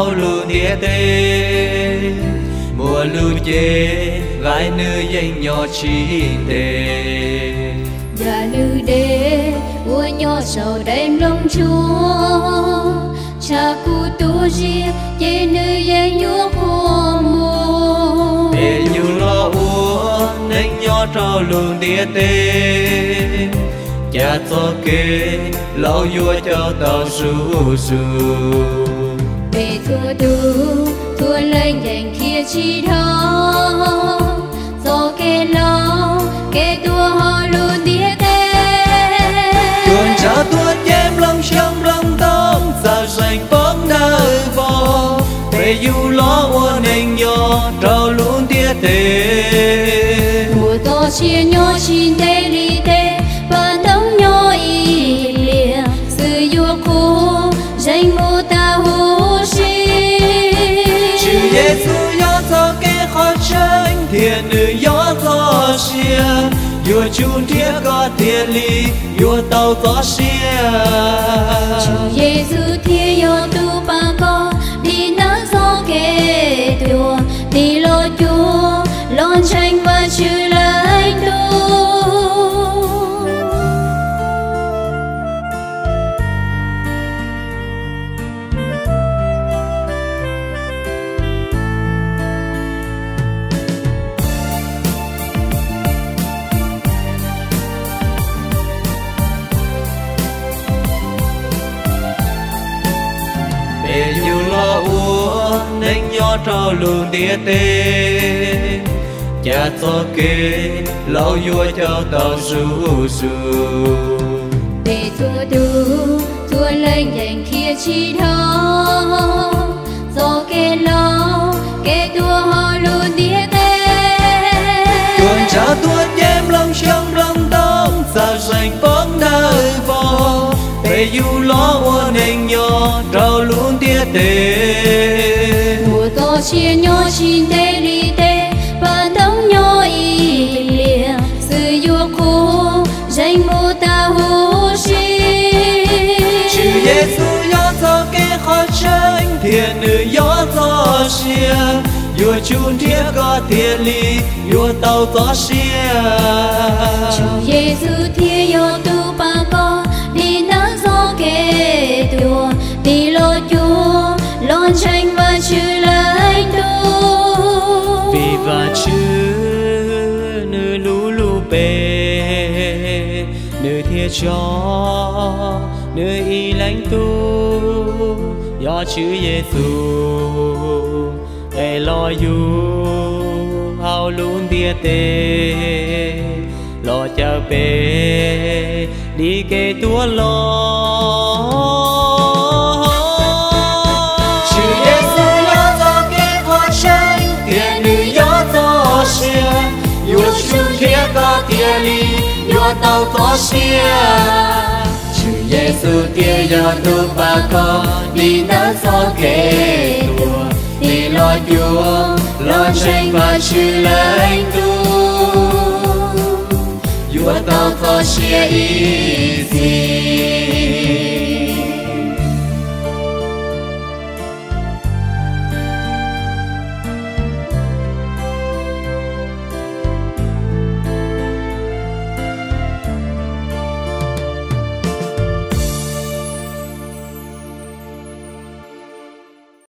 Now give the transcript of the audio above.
Hauv lub ntiaj teb muaj lub cev qaib, nws yeej nyob tsis ntev. Yam lub dej uas nyob saum daim nplooj ntsuab, tshav kub tuaj ziab ces nws yeej yuav qhuav mus. Peb yug los ua neej nyob rau lub ntiaj teb, cas txoj kev laus yuav coj tau zuj zus. Peb txhua tus txhua leej yeej qhia tsis dhau txoj kev laus kev tuag hauv lub ntiaj teb. Tuag ntshai tuag cem nplooj xyoob nplooj ntoo, txawj zeem poob ntawm voj, peb yug los ua neej nyob rau lub ntiaj teb. Muaj txoj sia nyob tsis ntev li teb, paj ntoo nyob ib pliag xwb yuav qhuav zeem mus tas huv si. Tswv Yexus yog txoj kev qhov tseeb thiab nws yog txoj sia, yuav tsum nrhiav koj thiaj li yuav tau txoj sia. Tswv Yexus thiaj yog tus pab koj dim ntawm txoj kev tuag, dim los cuag los ntseeg Vajtswv leej tub. Peb yug los ua neej nyob rau lub ntiaj teb, cas txoj kev laus yuav coj tau zuj zus. Peb txhua tus txhua leej yeej qhia tsis dhau txoj kev laus kev tuag hauv lub ntiaj teb. Tuag ntshai tuag cem nplooj xyoob nplooj ntoo, txawj zeem poob ntawm voj, peb yug los ua neej nyob rau lub ntiaj teb. Muaj txoj sia nyob tsis ntev li teb, paj ntoo nyob ib pliag xwb yuav qhuav zeem mus tas huv si. Tswv Yexus yog txoj kev qhov tseeb thiab nws yog txoj sia, yuav tsum nrhiav koj thiaj li yuav tau txoj sia. Tswv Yexus thiaj yog tus pab koj dim ntawm txoj kev tuag, dim los cuag los ntseeg Vajtswv leej tub. Vim Vajtswv nws hlub hlub peb, nws thiaj tso nws ib leeg tub, yog Tswv Yexus, es los yug hauv lub ntiaj teb, los cawm peb dim kev tuag los. Tswv Yexus yog txoj kev qhov tseeb thiab nws yog txoj sia, yuav tsum nrhiav koj thiaj li yuav tau txoj sia. Tswv Yexus thiaj yog tus pab koj dim ntawm txoj kev tuag, dim los cuag los ntseeg Vajtswv leej tub, yuav tau txoj sia ib txhis.